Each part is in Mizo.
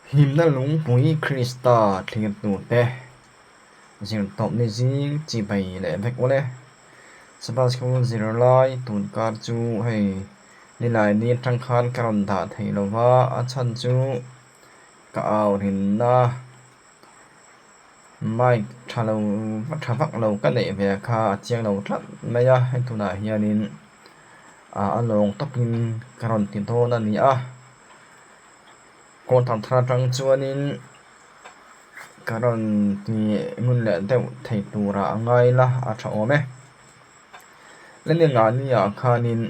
Hlimna lungpui Krista thlirtute zirtawpni zing chibai leh vek ule. Sabbath School zirlai tunkar chu hei nilai ni atang khan ka rawn dah thei lova, a chhan chu ka au rinna mic tha lo tha vak lo ka neih ve kha a chiang lo tlat mai a, heng tunah hianin a lawng tawpin ka rawn ti dawn a ni a. Kawng thar thar atang chuanin ka rawn ti ngun leh deuh thei turah a ngai la a tha awm e. Lenin-ah ni ah khanin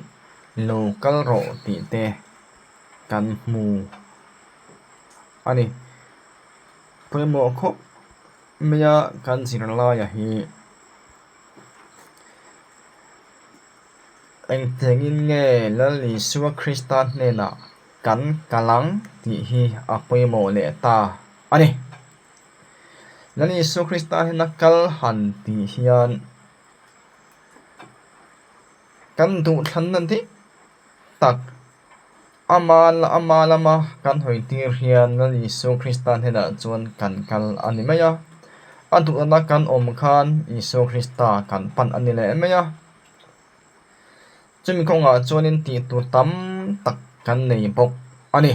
lo kal rawh tih te kan hmu a ni. Pawimawh khawp mai a kan zirlaia hi engtiangin nge Lal Isua Krista hnenah kan kal ang tih hi a pawimawh leh ta a ni. Lal Isua Krista hnena kal han tih hian kan duhthlanna dik tak ama ama lama kan hawi tir hian Lal Isua Krista hnenah chuan kan kal a ni mai a. A duhna kan awm khan Isua Krista kan pan a ni leh mai a. Chumi kawngah chuanin tih tur tam tak kan nei bawk a ni.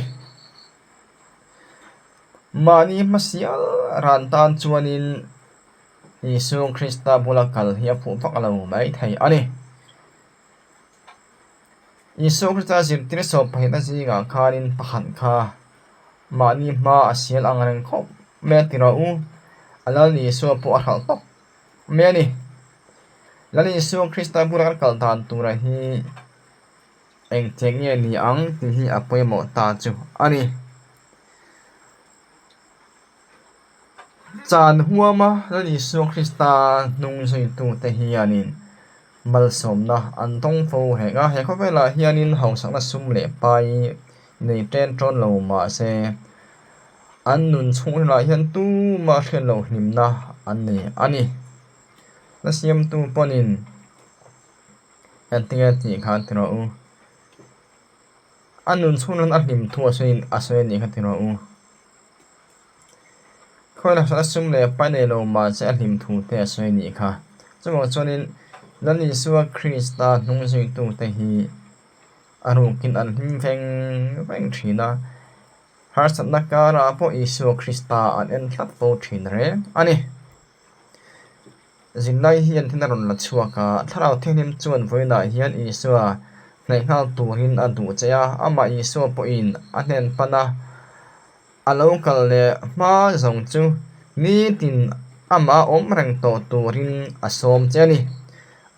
Mahni hmasial ran tan chuanin Isua Krista bula kal hi a fuh vak lo mai thei a ni. Isua Krista zirtir sawm pahnih zingah khanin pakhat kha mahni hma a sial ang reng khawp mai a ti rawh u. A Lal Isua pawh a hralh tawp mai a ni. Lal Isua Krista bula kan kal dan tura hi engtiang nge ni ang tih hi a pawimawh ta chu a ni. Chan huama Lal Isua Krista hnung zuitute hianin malsawmna an dawng fo reng a, he khawvelah hianin hausakna sum leh pai nei ṭen ṭawn lo mah se an nun chhungrilah hian tumah hriat loh hlimna an nei a ni. La siamtu pawhin engtinge tih kha ti rawh u. A nun chhung nan a hlim thu a sawi a sawi a nih kha ti rawh u. Khawi lakah a sum leh pai nei lo mahse a hlim thu te a sawi a nih kha. Chuvang chuanin Lal Isua Krista hnung zuitute hi a rukin an hlim veng veng thin a, harsatna karah pawh Isua Krista an en tlat fo thin reng a ni. Zirlai hian thil a rawn la chhuak a, Thlarau Thianghlim chuan vawiinah hian Isua hnaih nghal turin a duh che a, amah Isua pawhin a hnen pan a, a lo kal leh hma zawng chu nitin amah awm reng tawh turin a sawm che a ni.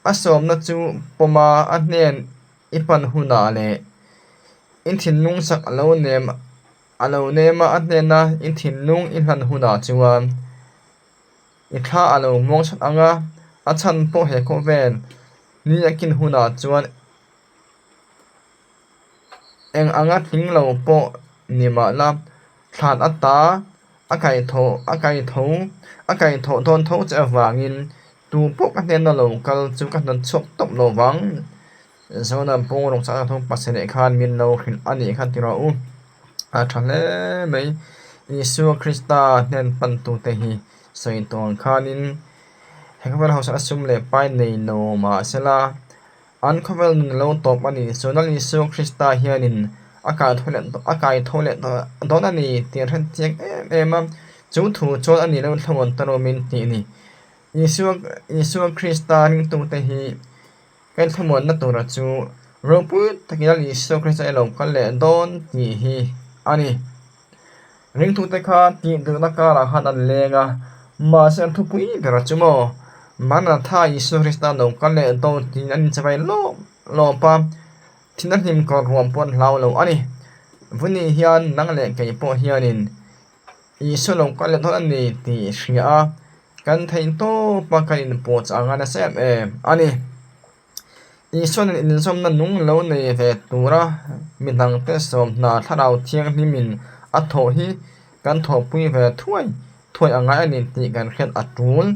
A sawmna chu pawma a hnen i pan hunah leh i thinlung sak a lo nem a lo nem a, a hnena i thinlung i hlan hunah chuan I thla a lo muang chat ang a, a chhan pawh he khawvel ni a kin hunah chuan eng anga tling lo pawh ni mah la, thlan ata a kaihthawh a kaitho a kaihthawh dawn tho che avangin tu pawh ka hnena lo kal chu ka hnawt chhuak tawp lo vang. Zona pawng rawng chak thung pasarih khan min lo hrilh a nih kha ti rawh u. A tha hle mai. Isua Krista hnen pantute hi sawi tawh ang khanin he khawvel hausa sum leh pai nei lo mahsela an khawvel nun lo tawp a nih chuan Lal Isua Krista hianin a kai tho leh a kai tho leh dawn a ni tih an hre chiang em em a, chu thu chuan a nih loh thlamuan ta rumin tih a ni. Isua Isua Krista ringtute hi Kan thlamuanna tura chu ropui takin Lal Isua Krista i lo kal leh dawn tih hi a ni. Ringtute kha tih duhna karah khan an leng a, mahse an thupui ber chu maw Maranatha Isua Krista lo kal leh dawn tiin an inchawei lawp lawp a, thihna hlim kawr ruam pawh an hlau lo a ni. Vuni hian nang leh kei pawh hianin Isua lo kal leh dawn a ni tih hria a, kan theih tawp a kan inpawh chah ang a nasa em em a ni. Isua'n inzawmna nung lo nei ve tura mi dangte sawm hna thlarau thianghlimin a thawh hi kan thawhpui ve thuai thuai a ngai a ni tih kan hriat a tul.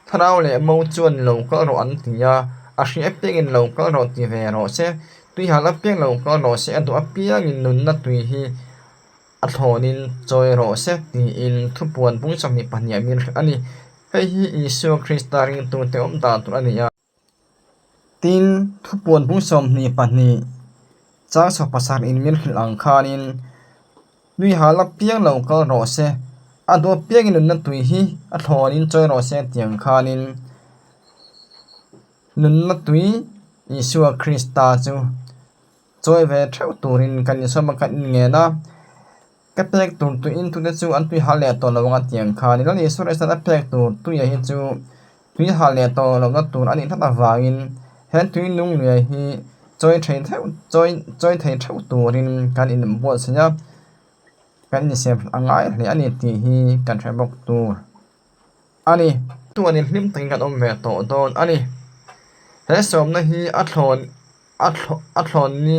Thlarau leh mo chuan lo kal rawh an ti a, a hri apiangin lo kal rawh ti ve rawh se, tuihal apiang lo kal rawh se, a duh apiangin nunna tui hi. A thlawnin chawi rawh se tiin thupuan bung 22 ah min hrilh a ni. Hei hi Isua Krista ringtute awm dan tur a ni a. Tin, thupuan bung 22 chang chho pasarih in min hrilh ang khanin nui hal apiang lo kal rawh se, a duh apiangin nunna tui hi a thlawnin chawi rawh se tih ang khanin nunna tui Isua Krista chu Chawi ve theuh turin kan insawm a, kan inngen a, ka pek tur tuiin tute chu an tui hal leh tawh lo ang a tih ang khan Lal Isua Krista'n a pek tur tuia hi chu tui hal leh tawh lohna tur a nih tlat avangin he tui nung luai hi chawi thei theuh chawi chawi thei theuh turin kan inbuatsaih a, kan insiam a ngai hle a ni tih hi kan hre bawk tur a ni. Chuanin hlim takin kan awm ve tawh dawn a ni. He sawmna hi a thlawn. A a thlawn ni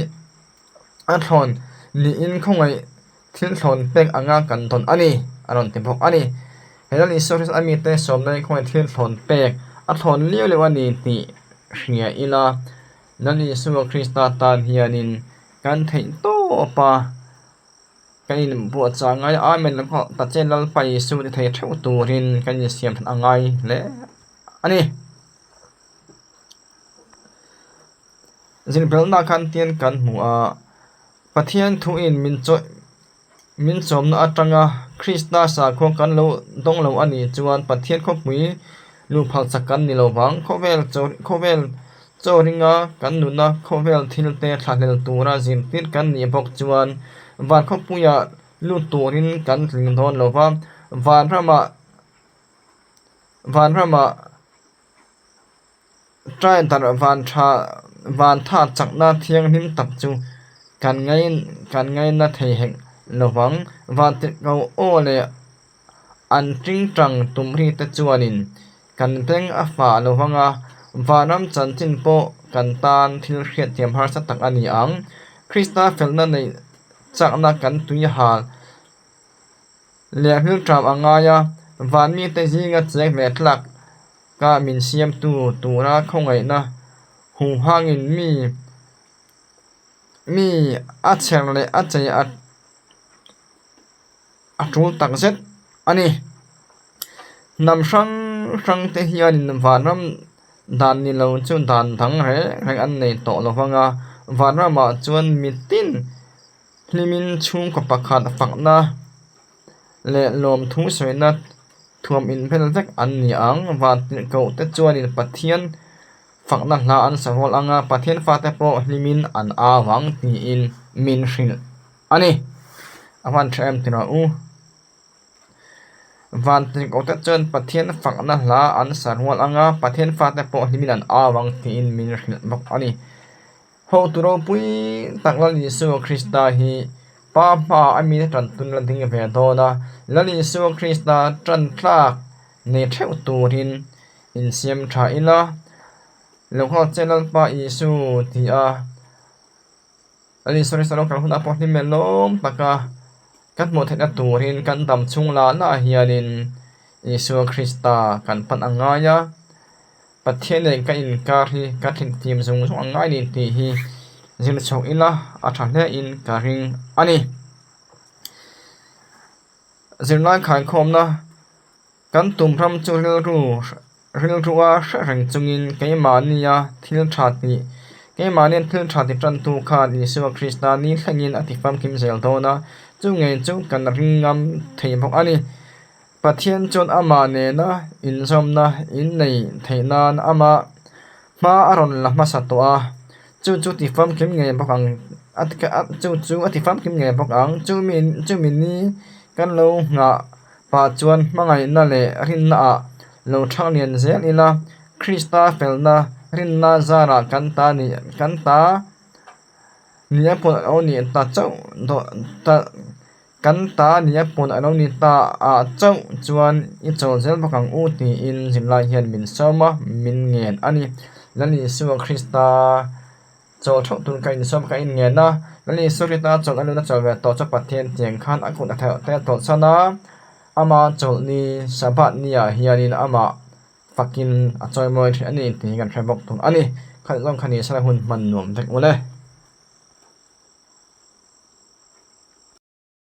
a thlawn niin khawngaih thil thlawn pek anga kan dawn a ni a rawn ti bawk a ni. He Lal Isua Krista a mite sawmna hi khawngaih thil thlawn pek a thlawn liau liau a ni tih hria ila Lal Isua Krista tan hianin kan theih tawp a, kan inbuatchah ngai a Amen lo nghawh ta che Lalpa Isu ti thei theuh turin kan insiam that a ngai hle a ni. Zirpelna khan tian kan hmu a, Pathian thuin min chawi min chawmna atanga Krista sakhua kan lo dawng lo a nih chuan Pathian khawpui luhphal chak kan ni lo vang. Khawvel chaw khawvel chaw ringa kan nuna khawvel thil te thlahlel tura zirtir kan nih bawk chuan van khawpuiah lut turin kan tling dawn lo va, vanramah vanramah. Ṭai darh van ṭha van tha chakna thianghlim tak chu kan ngai kan ngaina thei hek lo vang. Van tirhko aw leh an ṭingṭang tum ri te chuanin kan beng a fah lo vang a, vanram chanchin pawh kan tan thil hriatthiam harsa tak a ni ang. Krista felna neih chakna kan tui hal leh hrilṭam a ngai a, van mite zinga cheng ve tlak Ka min siamtu tura khawngaihna huhangin mi mi a chher leh a chei a a tul tak zet a ni. Hnam hrang hrang te hianin vanram dan ni lo chu dan dang reng reng an nei tawh lo vang a, vanramah chuan mitin hlimin chhungkaw pakhat fakna leh lawmthu sawina thuam inbel vek an ni ang. Vantirhkoh te chuanin Pathian fakna hla an sa rual ang a, Pathian fate pawh hlimin an au ang tiin min hrilh a ni. A hman tha em tih rawh u. Vantirhkoh te chuan Pathian fakna hla an sa rual ang a, Pathian fate pawh hlimin an au ang tiin min hrilh bawk a ni. Hotu ropui tak Lal Isua Krista hi Pa hmaah a mite tan tun la ding ve dawn a, Lal Isua Krista tan tlak nei theuh turin insiam tha ila, lo nghal che Lalpa Isu ti a Lal Isua Krista lo kal hunah pawh hlim leh lawm taka kan hmuh theihna turin kan dam chhung lah lah hianin Isua Krista kan pan a ngai a. Pathian nen ka inkar hi ka thlinthiam zung zung ang ngai ni tih hi zir chhoh ila a tha hle in ka ring a ni. Zirlai khaikhawmna kan tum ram chu rilru rilrua hre reng chungin keimahnia thil tha tih keimahnia thil tha ti tantu khan Isua Krista ni thlengin a ti famkim zel dawn a, chu ngei chu kan ring ngam thei bawk a ni. Pathian chuan amah nena inzawmna innei theih nan amah hma a rawn la hmasa tawh a, chu chu ti famkim ngei bawk ang chu chu a ti famkim ngei bawk ang. Chumi chumi ni kan lo nghah pah chuan hmangaihna leh rinna ah lo thang lian zel ila, Krista felna rinna zarah kan ta nih kan ta nia pawh a lo nih ta chauh ta. Kan ta nia pawn a lo ni ta ah chauh chuan i chawl zel bawk ang u tiin zirlai hian min sawm a, min ngen a ni. Lal Isua Krista chawl theuh tur ka insawm ka inngen a, Lal Isua Krista chawlh a luna chawl ve tawh chu Pathian tiang khan a kut a theih te a tawlhsan a, ama chawlhni Sabbath ni ah hianin amah fakin a chawimawi thin a ni tih kan hre bawk tur a ni. Khalh zawng kha ni sela hun hman nuam vek ule.